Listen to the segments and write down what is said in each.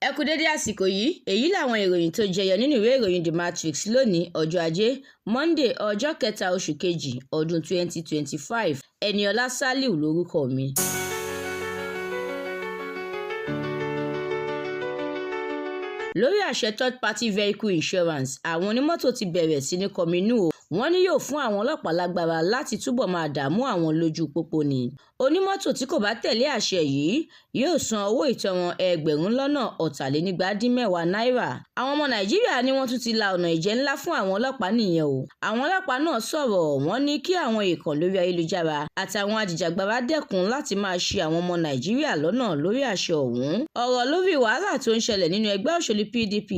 Ẹ kú dédé àsìkò yìí. Èyí làwọn ìròyìn tó jẹyọ nínú ìwé ìròyìn The Matrix lónìí, ọjọ́ Ajé Monde, ọjọ́ 3 oṣù kejì ọdún 2025. Ẹniọlá Saliu lórúkọ mi. Lórí àṣẹ third party vehicle insurance, àwọn onímọ́tò ti bẹ̀rẹ̀ sí ní kọminú o. Wọ́n ní yóò fún àwọn ọlọ́pàá lágbára láti túbọ̀ máa dààmú àwọn lójú pópó ni. Onímọ́tò tí kò bá tẹ̀lé àṣẹ yìí yóò san owó ìtanràn 2,210 náírà. Àwọn ọmọ Nàìjíríà ni wọ́n tún ti la ọ̀nà ìjẹ ńlá fún àwọn ọlọ́pàá nìyẹn o. Àwọn ọlọ́pàá náà sọ̀rọ̀, wọ́n ní kí àwọn èèkàn lórí ayélujára àtàwọn ajìjàgbara dẹ́kun láti máa ṣi àwọn ọmọ Nàìjíríà lọ́nà lórí àṣẹ ọ̀hún. Ọ̀rọ̀ lórí wàhálà tó ń ṣẹlẹ̀ nínú ẹgbẹ́ òṣèlú PDP,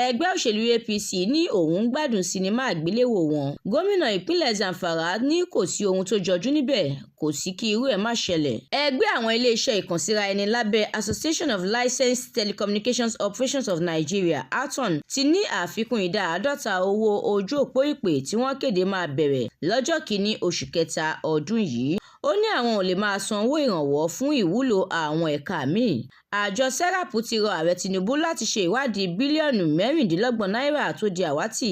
ẹgbẹ́ òṣèlú APC ní òun ń gbádùn sinimá àgbéléwò wọn. Gómìnà ìpínlẹ̀ Zamfara ní kò sí ohun tó jọjú níbẹ̀, kò sí kí irú ẹ̀ má ṣẹlẹ̀. Ẹgbẹ́ àwọn iléeṣẹ́ ìkànsíra ẹni lábẹ́ Association of Licensed Telecommunications Operations of Nigeria, ALTON, ti ní àfikún ìdá 50 owó ojú òpó ìpè tí wọ́n kéde máa bẹ̀rẹ̀ lọ́jọ́ 1 oṣù kẹta ọdún yìí. Ó ní àwọn ò lè máa san owó ìrànwọ́ fún ìwúlò àwọn ẹ̀ka míì. Àjọ SERAP ti rọ Ààrẹ Tinubu láti ṣe ìwádìí bílíọ̀nù 26 náírà tó di àwátì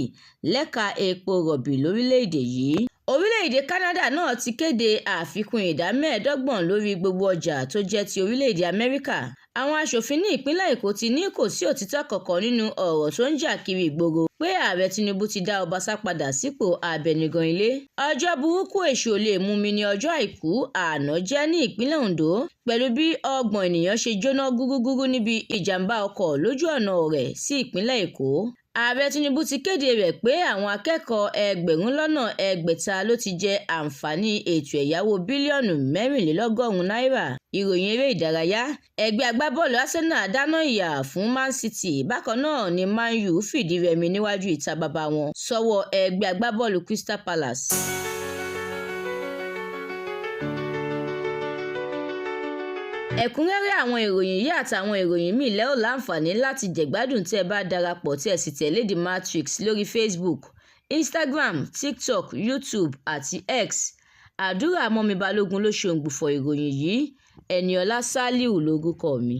lẹ́ka epo rọ̀bì lórílẹ̀-èdè yìí. Orílẹ̀-èdè Canada náà ti kéde àfikún ìdá 25 lórí gbogbo ọjà tó jẹ́ ti orílẹ̀-èdè Amẹ́ríkà. Àwọn aṣòfin ní ìpínlẹ̀ Èkó ti ní kò sí òtítọ́ kankan nínú ọ̀rọ̀ tó ń jà kiri ìgboro pé Ààrẹ Tinubu ti dá Ọbaṣá padà sípò abẹnugan ilé. Ọjọ́ burúkú, èṣù ò lè mú mi ní ọjọ́ Àìkú àná jẹ́ ní ìpínlẹ̀ Ondo, pẹ̀lú bí 30 ènìyàn ṣe jóná gúrúgúrú níbi ìjàmbá ọkọ̀ lójú ọ̀nà Ọ̀rẹ́ sí ìpínlẹ̀ Èkó. Ààrẹ Tinubu ti kéde rẹ̀ pé àwọn akẹ́kọ̀ọ́ 600,000 ló ti jẹ àǹfààní ètò ẹ̀yáwó bílíọ̀nù 194 náírà. Ìròyìn eré ìdárayá. Ẹgbẹ́ agbábọ́ọ̀lù Arsenal dáná ìyà fún Man City. Bákan náà ni Man U fìdí rẹmi níwájú ìta bàbá wọn sọ́wọ́ ẹgbẹ́ agbábọ́ọ̀lù Crystal Palace. Ẹ̀kúnrẹ́rẹ́ àwọn ìròyìn yìí àtàwọn ìròyìn míì lẹ́ ò láǹfààní láti jẹ̀gbádùn tí ẹ bá darapọ̀ tí ẹ sì tẹ̀lé The Matrix lórí Facebook, Instagram, TikTok, YouTube àti X. Àdúrà Mọ́mi Balógun ló ṣe òǹgbùfọ̀ ìròyìn yìí. Ẹniọlá Saliu lórúkọ mi.